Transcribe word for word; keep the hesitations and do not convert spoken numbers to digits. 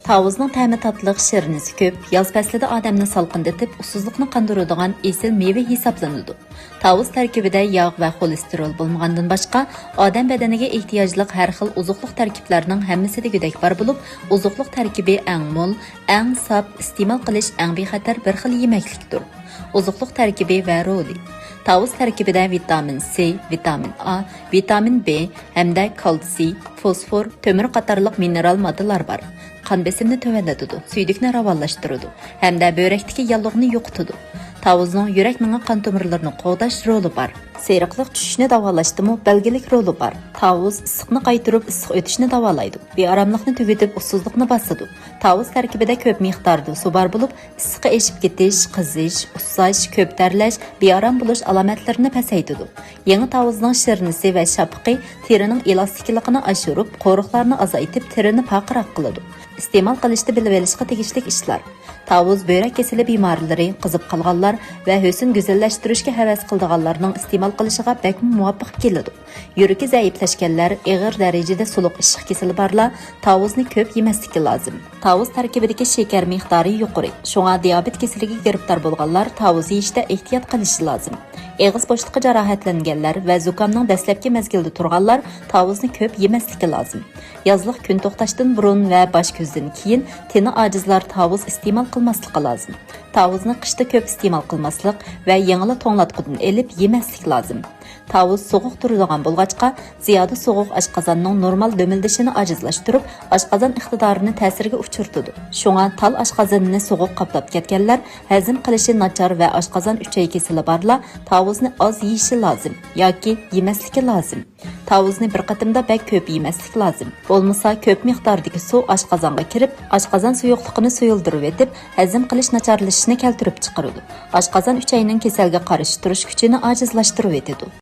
تاۋۇزنىڭ تەمى تاتلىق، شىرنىسى كۆپ، ياز پەسلىدە ئادەمنى سالقىندىتىپ، ئۇسسۇزلۇقنى قاندۇرىدىغان ئېسىل مېۋە ھېسابلىنىدۇ. تاۋۇز تەركىبىدە ياغ ۋە خولېستېرول بولمىغاندىن باشقا، ئادەم بەدىنىگە ئېھتىياجلىق ھەر خىل ئوزۇقلۇق تەركىبلەرنىڭ ھەممىسى دېگۈدەك بار بولۇپ، ئوزۇقلۇق تەركىبى ئەڭ مول، ئەڭ ساپ، ئىستېمال قىلىش ئەڭ بىخەتەر بىر خىل يېمەكلىكتۇر. ئوزۇقلۇق تەركىبى ۋە رولى. تاۋۇز تەركىبىدە ۋىتامىن سى، ۋىتامىن ئا، ۋىتامىن بې ھەمدە كالتسىي، فوسفور، تۆمۈر قاتارلىق مىنېرال ماددىلار بار. قان بېسىمنى تۆۋەنلىتىدۇ، سۈيدۈكنى راۋانلاشتۇرىدۇ ھەمدە بۆرەكتىكى ياللۇغنى يوقىتىدۇ. تاۋۇزنىڭ يۈرەك مېڭە قان تومۇرلىرىنى قوغداش رولى بار. سېرىقلىق چۈشۈشنى داۋالاشتىمۇ بەلگىلىك رولى بار. تاۋۇز ئىسسىقنى قايتۇرۇپ، ئىسسىق ئۆتۈشنى داۋالايدۇ. بىئاراملىقنى تۈگىتىپ، ئۇسسۇزلۇقنى باسىدۇ. تاۋۇز تەركىبىدە كۆپ مىقداردا سۇ بار بولۇپ، ئىسسىقى ئېشىپ كېتىش، قىزىش، ئۇسساش، كۆپ تەرلەش، بىئارام بولۇش ئالامەتلىرىنى پەسەيتىدۇ. يېڭى تاۋۇزنىڭ شىرنىسى ۋە شاپىقى تېرىنىڭ ئېلاستىكلىقىنى ئاشۇرۇپ، قورۇقلارنى ئازايتىپ، تېرىنى پارقىراق قىلىدۇ. ئىستېمال قىلىشتا بىلىۋېلىشقا تېگىشلىك ئىشلار. تاۋۇز بۆرەك كېسىلى بىمارلىرى، قىزىپ قالغانلار ۋە ھۆسن گۈزەللەشتۈرۈشكە ھەۋەس قىلىدىغانلارنىڭ ئىستېمال قىلىشىغا بەكمۇ مۇۋاپىق كېلىدۇ. يۈرىكى زەئىپلەشكەنلەر، ئېغىر دەرىجىدە سۇلۇق ئىششىق كېسىلى بارلار تاۋۇزنى كۆپ يېمەسلىكى لازىم. تاۋۇز تەركىبىدىكى شېكەر مىقدارى يۇقىرى، شۇڭا دىيابېت كېسىلىگە گىرىپتار بولغانلار تاۋۇز يېيىشتە ئېھتىيات قىلىشى لازىم. ئېغىز بوشلۇقى جاراھەتلەنگەنلەر ۋە زۇكامنىڭ دەسلەپكى مەزگىلىدە تۇرغانلار تاۋۇزنى كۆپ يېمەسلىكى لازىم. يازلىق كۈن توختاشتىن بۇرۇن ۋە باش كۆزدىن كېيىن تېنى ئاجىزلار تاۋۇز ئىستېمال قىلماسلىقى لازىم. تاۋۇزنى قىشتا كۆپ ئىستېمال قىلماسلىق ۋە يېڭىلا توڭلاتقۇدىن ئېلىپ يېمەسلىك لازىم. تاۋۇز سوغۇق تۇرىدىغان بولغاچقا، زىيادە سوغۇق ئاشقازاننىڭ نورمال دۈمۈلدىشىنى ئاجىزلاشتۇرۇپ، ئاشقازان ئىقتىدارىنى تەسىرگە ئۇچرىتىدۇ. شۇڭا تال ئاشقازىنىنى سوغۇق قاپلاپ كەتكەنلەر ھەزىم قىلىشى ناچار ۋە ئاشقازان ئۈچەي كېسىلى بارلار تاۋۇزنى ئاز يېيىشى لازىم ياكى يېمەسلىكى لازىم. تاۋۇزنى بىر قېتىمدا بەك كۆپ يېمەسلىك لازىم. بولمىسا، كۆپ مىقداردىكى سۇ ئاشقازانغا كىرىپ، ئاشقازان سۇيۇقلۇقىنى سۇيۇلدۇرۇۋېتىپ، ھەزىم قىلىش ناچارلىشىشنى كەلتۈرۈپ چىقىرىدۇ. ئاشقازان ئۈچەينىڭ كېسەلگە قارشى تۇرۇش كۈچىنى ئاجىزلاشتۇرۇۋېتىدۇ.